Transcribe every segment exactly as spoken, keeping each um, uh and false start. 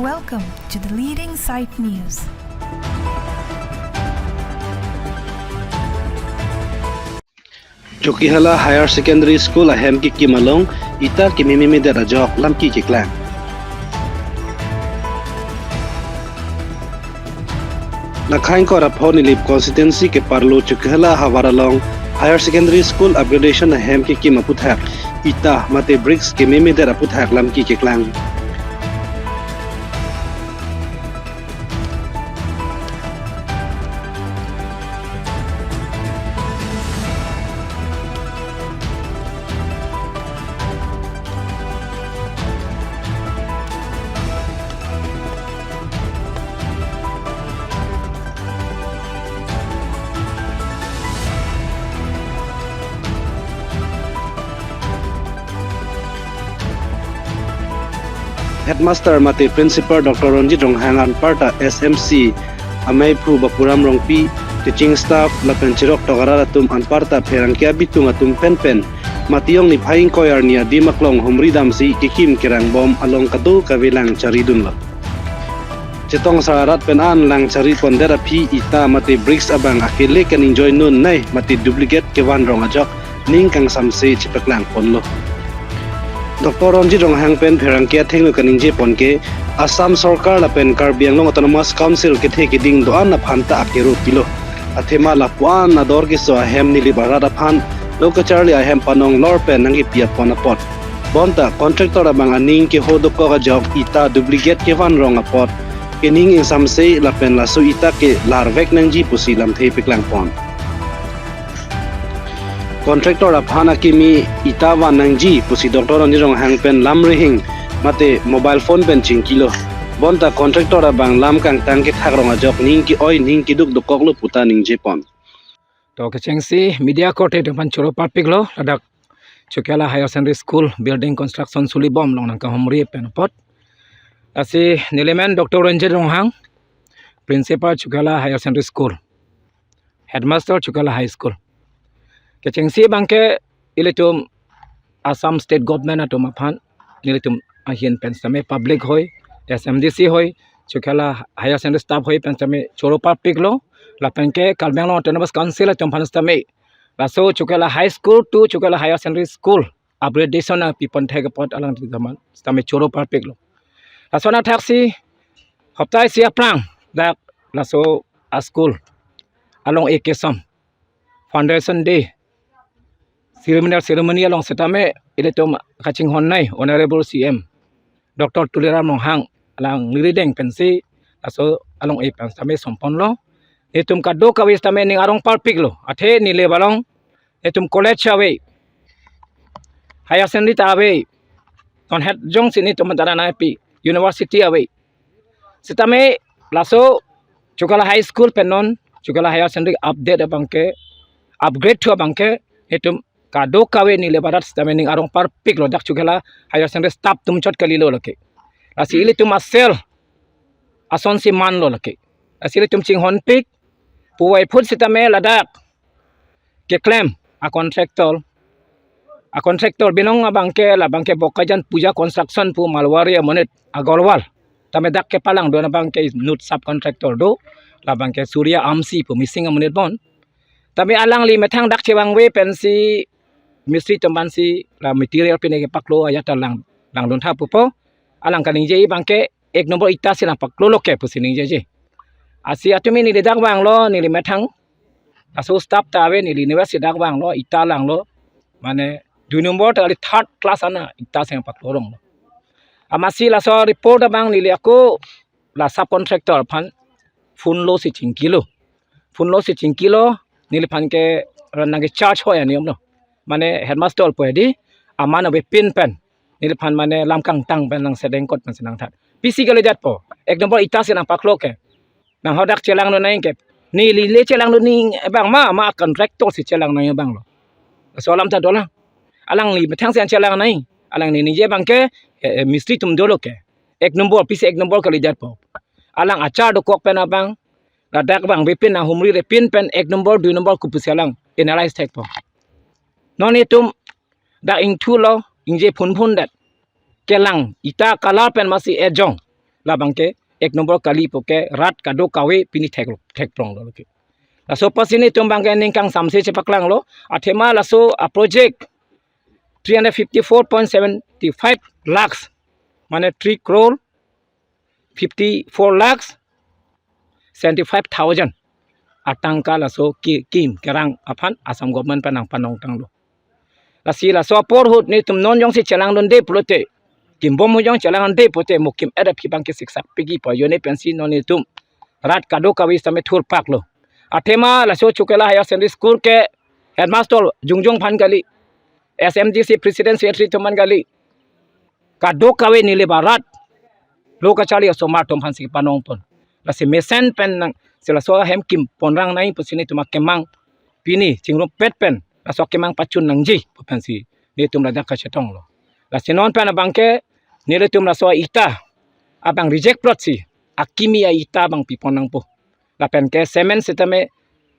Welcome to the leading site news. Chokihola Higher Secondary School ahem kekim along ita kememe medet ajok lamki keklang. Nangkhang kor apho Nilip constituency keparlo Chokihola havar along Higher Secondary School upgradation ahem kekim aputhak ita mate bricks kememe medet aputhak lamki keklang. Headmaster mate Principal Doctor Ronjit Ronghang anparta S M C, amei aphu Bapuram Rongpi, teaching staff lapen cherok tokarat atum anparta pherangke abitung atum penpen Matiyong niphai ingkoi arni adim aklong humri damsi kekim kerangbom along kadokave lang charidunlo. Chetong sararat pen an lang chari pondet aphi ita mate bricks abang akele kaningjoinun nei mate duplicate kevan rong ajok ning kangsamse chepaklang ponlo. Doctor Ronjit Ronghang pen pherangke athengno kaningje pon ke Assam Sorkar lapen Karbi Anglong Autonomous Council kethe keding do-an aphanta akero pilo. Athema lapuan ador keso ahem Nilip arat aphan lo kacharli ahem panong lor pen nangkepi apon apot. Bonta contractor abang aning keho dokok ajok ita duplicate kevan rong apot kening ingsamse lapen laso ita ke larvek nangji pusi lamthe paklang pon. Contractor aphan akimi ita van nangji pusi Doctor Ronjit Ronghang pen lam rihing mate mobile phone pen chingkilo. Bonta contractor abang lam kangtang kethak rong ajok ning ke-oi ning keduk dokoklo puta ningje pon. To kechengsi media korte atum aphan choro parpiklo ladak Chokihola Higher Secondary School building construction sulibom along nangkahumri pen apot. Lasi nelimen Doctor Ronjit Ronghang, Principal Chokihola Higher Secondary School, Headmaster Chokihola High School. Kechengsi abangke ilitum Assam State Government atum aphan nelitum ahin pen sitame public hoi, S M D C hoi, Chokihola Higher Secondary staff hoi pen sitame choro parpiklo, lapen ke Karbi Anglong Autonomous Council atum aphan sitame laso Chokihola High School to Chokihola Higher Secondary School upgradation nangpi pon thek apot alang teman sitame choro parpiklo. Laso athak si hopta isi aphrang dak laso a-school along ekesom foundation day ceremonial ceremony along sitame ilitum kachinghon nei Honorable C M Doctor Tuliram Ronghang alang nirideng pensi laso along e pen sitame somponlo. Netum kadokave sitame ning arong parpiklo. Athe Nilip along netum college ave, higher secondary ta ave, non het jongsi netum tara nangpi university ave. Sitame laso Chokihola High School pen non Chokihola Higher Secondary update abangke, upgrade thu abangke netum kadokave Nilip arat sitame ning arong parpiklo, dak Chokihola Higher Secondary staff atum chot kalilo lake. Lasi ilitum asel asonsi manlo lake. Lasi ilitum chinghonpik, puvoiphut sitame ladak keklem a-contractor, a-contractor binong abangke labangke Bokajan Puja Construction pu Malwari amonit Agarwal. Tame dak kepalangdun abangke inut subcontractor do, labangke Surya Amsi pu Mising amonit bon. Tame alangli methang dak chevangve pensi mistri atum aphansi la material pine kepaklo ajat ta lang, langdun tha pupo. Alang kaningje abangke ek nombor ita si nangpaklolo ke pusi ningjeje. Lasi atumi neli dak vanglo, neli methang laso staff ta ave, neli university dak vanglo, ita langlo. Mane dui nombor ta kali third class ana ita si nangpaklo ronglo. Amatsi laso report abang neli ako la subcontractor aphan phone lo si chingkilo. Phone lo si chingkilo, neliphan ke ran nangkecharge hoi aniom lo. Mane headmaster po hedi, aman avepin pen neliphan mane lam kangtang pen nangsedeng kot pen si nangthan. Pisi kali jat po, ek nombor ita si nangpaklo ke. Nang hadak chelangdun nang ke. Neli le chelangdun nang abang ma, ma contractor si chelang nang abang lo. Laso alam ta dolang. Alangli methang si chelang nang. Alangli ningje abangke, eh, eh, mistri atum dolo ke. Ek nombor, pisi ek nombor kali jat po. Alang achar dokok pen abang, ladak vangvepin nanghumri repin pen ek nombor, dui nombor kopusi alang analyze thekpo. Non itum dak ingthulo, ingje phunphun det. Kelang, ita color pen masi ejong. Labang ke ek number kali pu ke rat kadokave pini thek thek prong lo ke. Laso apotsi netum abang ke ning kangsamse chepaklanglo. Athema laso a project three hundred fifty-four point seventy-five lakhs, mane three crore fifty-four lakhs seventy-five thousand atangka laso ki-, kim kerang aphan Assam government pen nangpanong tanglo. Lasi laso apor ahut netum non jongsi chelangdunde pulote, kimbom ahut jong chelangdunde pulote, mo kim-et aphi abang ke siksak piji pu ajoine pensi non netum rat kadokave sitame thurpaklo. Athema laso Chokihola Higher Secondary School ke headmaster jongjong aphan kali, S M D C president secretary atum aphan kali, kadokave neli ba rat lo kacharli osomar atum aphansi panong pon. Lasi mesen pen nangsi laso ahem kim ponrang nangji pusi netum akemang pini chingrumpet pen laso akemang pachun nangji pu pensi netum ladak kachetonglo. Lasi non pen abang ke nelitum laso ita abang reject plot si akimi a-ita abang pipon nangpo. Lapen ke cement sitame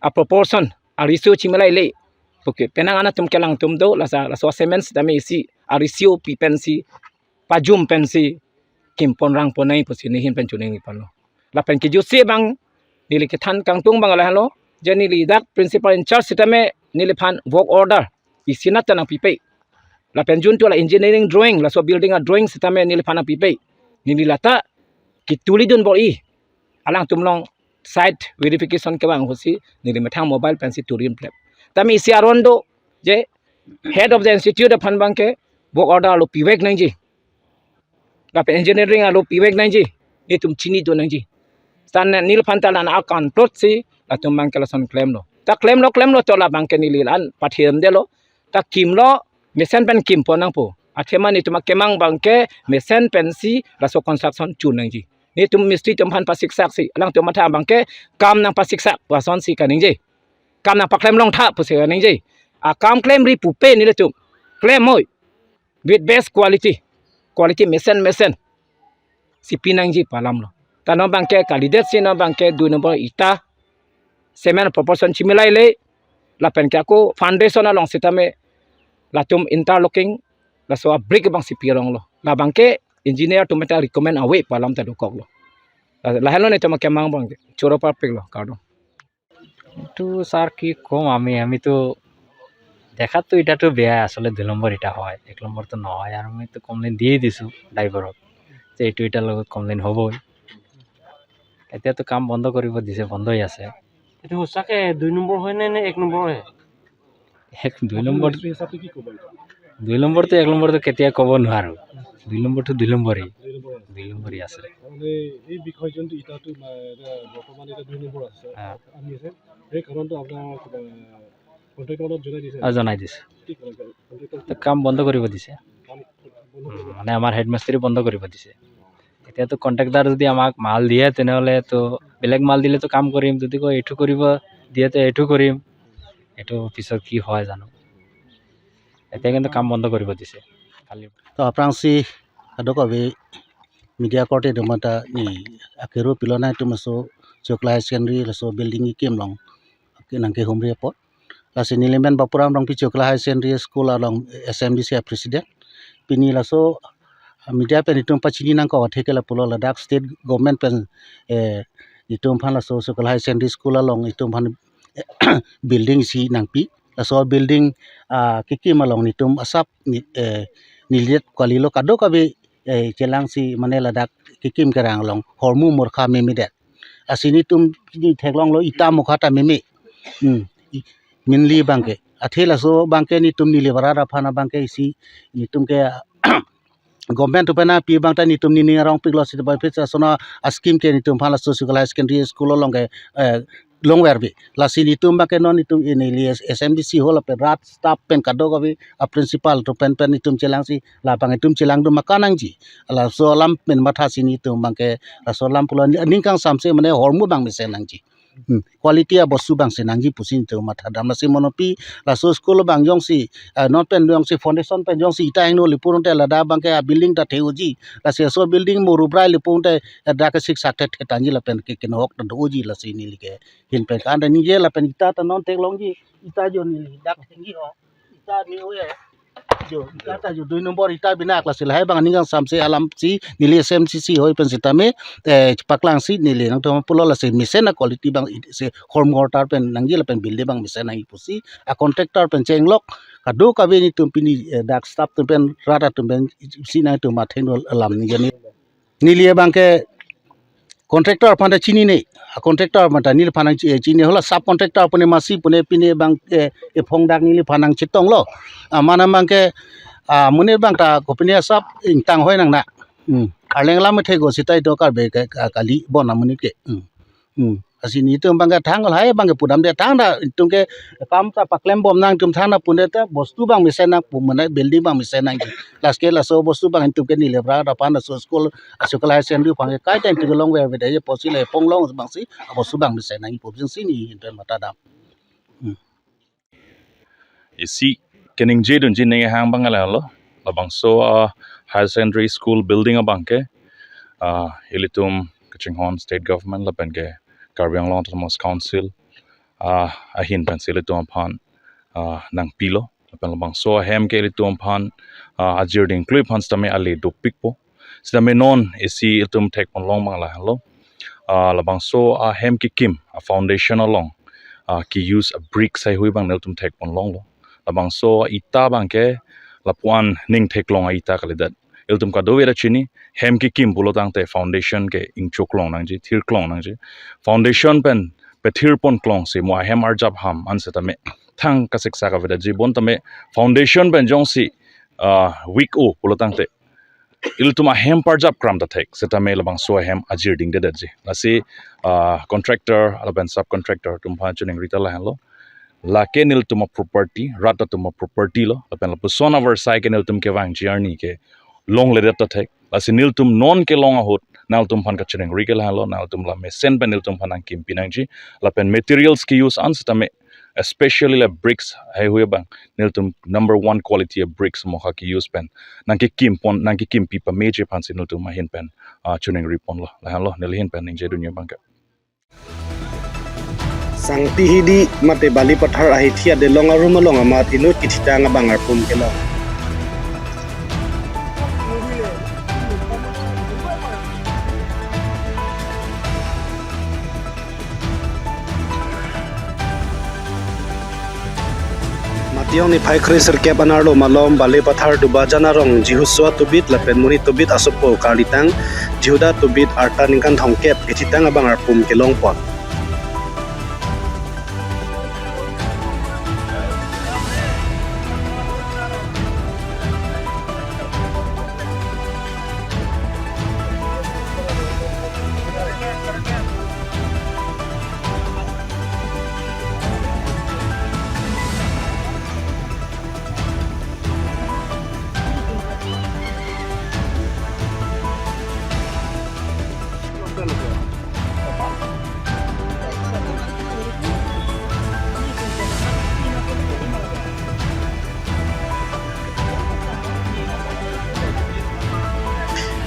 a proportion a ratio chimilai le. Oke, penang anatum kelang atum do, lasa, laso cement sitame isi a ratio pi pensi pajum pensi kim ponrang pon nangji pusi nehin pen choningri ponlo. Lapen kejutsi abang neli kethan kangtung abang lahelo, je neli dak principal in charge sitame neliphan work order isinat ta nangpipe. Lapen juntu la engineering drawing, laso building a drawing sitame neliphan nangpipe. Neli lata ketulidun bor-i, alangtum along site verification kevang ahutsi neli methang mobile pensi tulidun plep. Tame isi aron do, je head of the institute aphan abang ke work order alo pivek nangji, lapen engineering alo pivek nangji, netum chinidun nangji. Tan neliphan ta la-an akan plot si latum abang ke lason klemlo. Ta klemlo, klemlo to labang ke neli la-an pathirdelo. Ta kimlo, mesen pen kim pon nangpo. Athema netum akemang abang ke mesen pensi laso construction chun nangji. Netum mistri atum aphan pasiksak si, alangtum matha abang ke kam nangpasiksak pu asonsi kaningje. Kam nangpaklem longtha pusi kaningje. Akam klemri pupe nelitum klem moi with best quality, quality mesen mesen si pi nangji pu alamlo. Ta non abang ke kalidet si non abang ke dui number ita cement proportion chimilai le, lapen ke ako foundation along sitame latum interlocking laso a brick abang si pironglo. Labang ke engineer atum ta recommend ave pu alam ta dokoklo. La-, lahelo netum akemang abang ke choro parpiklo, kardom. এইটো ছাৰ কি ক'ম আমি, আমিতো দেখাততো ইটাটো বেয়া, আচলতে দুই নম্বৰ ইটা হয়, এক নম্বৰটো নহয়। আৰু আমিতো কমপ্লেইন দিয়ে দিছোঁ ড্ৰাইভাৰক যে এইটো ইটাৰ লগত কমপ্লেইন হ'বই। এতিয়াতো কাম বন্ধ কৰিব দিছে, বন্ধ হৈ আছে। এইটো সঁচাকে দুই নম্বৰ হয় নে, নে এক নম্বৰ হয়? এক, দুই নম্বৰ, হিচাপে কি ক'ব এইটো? দুই নম্বৰটো এক নম্বৰটো কেতিয়া ক'ব নোৱাৰোঁ। দুই নম্বৰটো দুই নম্বৰেই, দুই নম্বৰে আছে। দুই নম্বৰেই আছে। তাৰমানে এই বিষয় যোনটো ইটাটো, আহ, এতিয়া বৰ্তমান এতিয়া দুই নম্বৰ আছে, হা। আমি আছে, সেই কাৰণটো আপোনাৰ কিবা কণ্ট্ৰেক্টৰক জনাই দিছে? অ, জনাই দিছে। কি ক'লে কণ্ট্ৰেক্টৰ? তো কাম বন্ধ কৰিব দিছে। কাম বন্ধ উম, কৰিব? মানে আমাৰ হেডমিস্ত্ৰী বন্ধ কৰিব দিছে। এতিয়াতো কণ্ট্ৰেক্টৰ যদি আমাক মাল দিয়ে, তেনেহ'লে তো বেলেগ মাল দিলেতো কাম কৰিম, যদি কয় এইটো কৰিব দিয়ে, তো এইটো কৰিম। এইটো পিছত কি হয় জানো। এতিয়া কিন্তু কাম বন্ধ কৰিব দিছে কালি। To aphrangsi kadokave media korte atum ta neli akero pilonai atum laso Chokihola Higher Secondary laso building kekim along nangkehumri apot. Lasi neli men Bapuram Rongpi Chokihola Higher Secondary School along S M D C a president. Pini laso media pen itum pachini nangkok athe ke lapulo, ladak state government pen, eh, itum aphan laso Chokihola Higher Secondary School along itum aphan building isi nangpi. Laso building, ah, kekim along netum asap ne-, eh, nelidet kalilo, kadokave, eh, chelangsi mane ladak kekim kerang along hormu murkha memedet. Lasi netum pini theklonglo ita mukha ta meme. Hmm. I-, minli abang ke. Athe laso abang ke netum neli barat aphan abang ke isi netum ke government atum pen nangpi abang ta netum nening arong piklo, sita bai phit asona a scheme ke netum aphan laso Chokihola Higher Secondary School along ke, eh, longverbi. Lasi netum abang ke non netum neli S M D C hall pen rat staff pen kadokave a principal atum pen pen netum chelangsi labang itum chelangdun ma kanangji. Laso alam pen mathasi netum abang ke laso alam pulo ning kangsamse mane hormu abang mesen nangji. Hmm. Quality abostu abang si nangji pusi netum mathadam. Lasi monopi laso school abang jongsi, eh, non pen jongsi foundation pen jongsi ita hingno lipurunte ladak abang ke a building ta the-oji. Lasi laso building mo rubrai lipurunte, eh, dak ke siksak thethe tangji lapen ke kenohok ta do-oji, lasi neli ke hin pen kan ningje lapen ita ta non theklongji, ita jo neli dak thengji ho. Ita ni oye. Jo, ita ta jo dui nombor ita bina klasi lahai abang aning kangsamse alamsi neli S M C C hoi pen sitame, eh, paklangsi neli nangtum pulo lasi mesen a-quality abang i-, si hormor tar pen nangji lapen building abang mesen nangji pusi a-contractor pen chenglok kadokave nelitum pini, eh, dak staff atum pen rat atum pen si nangtum athengno alam neli jani. Neli abang ke contractor aphan ta chinine, a-contractor aphan ta neliphan nang chi-, chinine, hala sub contractor pune masi pune pine abang ke ephong dak neliphan nangchetonglo. Amana abang ke, ah, monit abang ta kopine asap ingtang hoi nang na. Hmm. Arleng lam the go sita itum Karbi ke, ka-, kali bon amonit ke. Hmm. Hmm. Lasi nelitum abang ke thang lahai abang ke pudamde thangta itum ke kam ta paklembom nangtum thangta pune ta bostu abang mesen nang pu mane building abang mesen nang. Lasi ke laso bostu abang itum ke neli rat aphan laso school, laso higher secondary aphan ke kaita itum ke longverve de pusi le ponglong abangsi bostu abang mesen nangji pu abangsi neli itum matha dam. Hmm. Isi keningje dunji ning hang abang lahelo. Labangso, ah, higher secondary school building abang ke, ah, ilitum kachinghon state government lapen ke Karbi Anglong Autonomous Council, ah, ahin pensi ilitum aphan, ah, nangpilo. Lapen labangso ahem ke ilitum aphan, ah, ajir dingklui aphan sitame ale dopikpo. Sitame non isi ilitum thekponlong abang lahelo. Ah, labangso ahem kekim a-foundation along, ah, ke-use a-bricks haihui abang nelitum thekponlonglo. Labangso ita abang ke lapu-an ning theklong a-ita kalidet. Ilitum kadokave ta chini, hem kekim pulo tangte foundation ke ingchoklong nangji, thirklong nangji. Foundation pen pathirponklongsi mo ahem arjap ham an sitame thang kasiksak avedetji, bonta me foundation pen jongsi, ah, weak-o pulo tangte ilitum ahem parjap kram ta thek, sitame labangso ahem ajir dingdedetji. Lasi, ah, contractor lapen sub contractor atum aphan choningri ta lahenlo. Lake nelitum a-property, rat atum a-property lo, lapen lapuson avarsai ke nelitum kevangji arni ke longledet ta thek. Lasi nelitum non kelong ahut nangtum aphan kachiningri ke lahenlo, nangtum la mesen pen nelitum aphan nangkimpi nangji, lapen materials ke-use an sitame, especially la bricks haihui abang, nelitum number one quality a-bricks mokha ke-use pen nangkekimpon, nangkekimpi pameji aphansi nelitum ahin pen, ah, choningriponlo. Lahenlo neli ahin pen ningje dunji abang ke. Sangpi hidi mate Balipathar ahithi adelong arum along amat inut kithitang abang arpum kelong. Matiyong niphai kre sirkep anerlo malom Balipathar Dubajan arong Jihuso atubit lapen monit tubit asopo karlitang Jihuda atubit arta ningkan thomkep kithitang abang arpum kelongpon.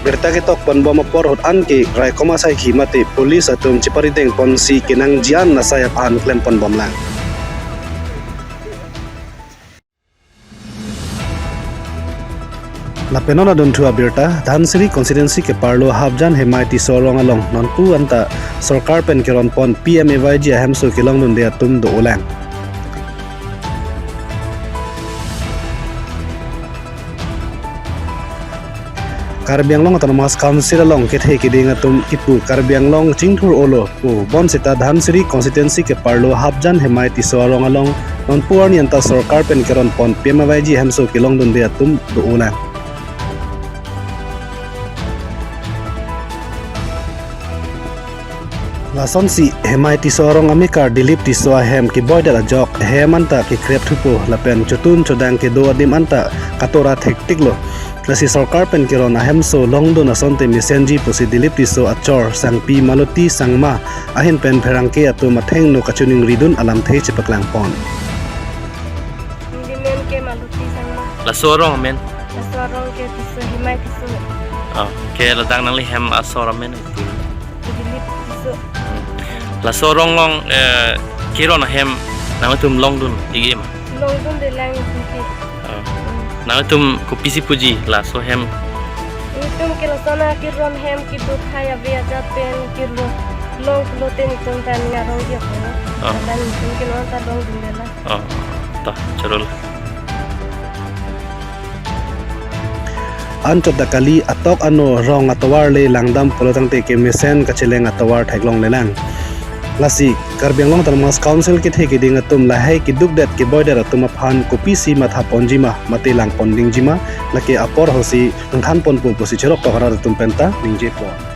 Birta ketokponbom apor ahut anke raikom asaikhi mate police atum cheparidengponsi kenangji an asai aphan klemponbomlang. Lapen non adunthu abirta, Dhansiri constituency keparlo Hapjan Hemai Tisso arong along nonpu anta sorkar pen keronpon P M A Y G ahemso kelongdunde atum do-olang. Karbi Anglong Autonomous Council along kethe keding atum kipu Karbi Anglong chingthur-olo pu bonsita Dhansiri constituency keparlo Hapjan Hemai Tisso arong along nonpu arni anta sorkar pen keronpon P M A Y G ahemso kelongdunde atum do-olang. Lasonsi Hemai Tisso arong amekar Dilip Tisso ahem keboidet ajok hem anta kekrep thupo lapen chotun chodang kedo adim anta katora thektiklo. Lasi sorkar pen keron ahemso longdun asonte mesenji pusi Dilip Tisso achor Sangpi Maloti Sangma ahin pen pherangke atum athengno kachoningridun alamthe chepaklangpon. Neli men ke Maloti Sangma. Laso arong amen? Laso arong ke Tisso, Hemai Tisso. Oh, ke ladak nangli hem asor amen? Dilip Tisso. Hmm. Laso arong along, eh, keron ahem nangtum longdun-ik ma? Longdunde lang itum ke. Oh. Hmm. Nangtum kopisi puji laso hem? Itum ke lason akirlong hem keduk hai ave ajat pen kirlong pulote itum ta ning arong diya ko. Ah. Lapen itum ke non ta longdunde la. Oh, ta, chorolo. Anchot ta kali atok ano rong atovar le langdam pulo tangte kemesen kacheleng atovar theklonglelang. Lasi Karbi Anglong Autonomous Council kethe keding atum lahai kedukdet keboidet atum aphan kopisi mathaponji ma mate langpondingji ma, lake apor hosi nangthanponpo pusi cheroktok arat atum penta ningjepo.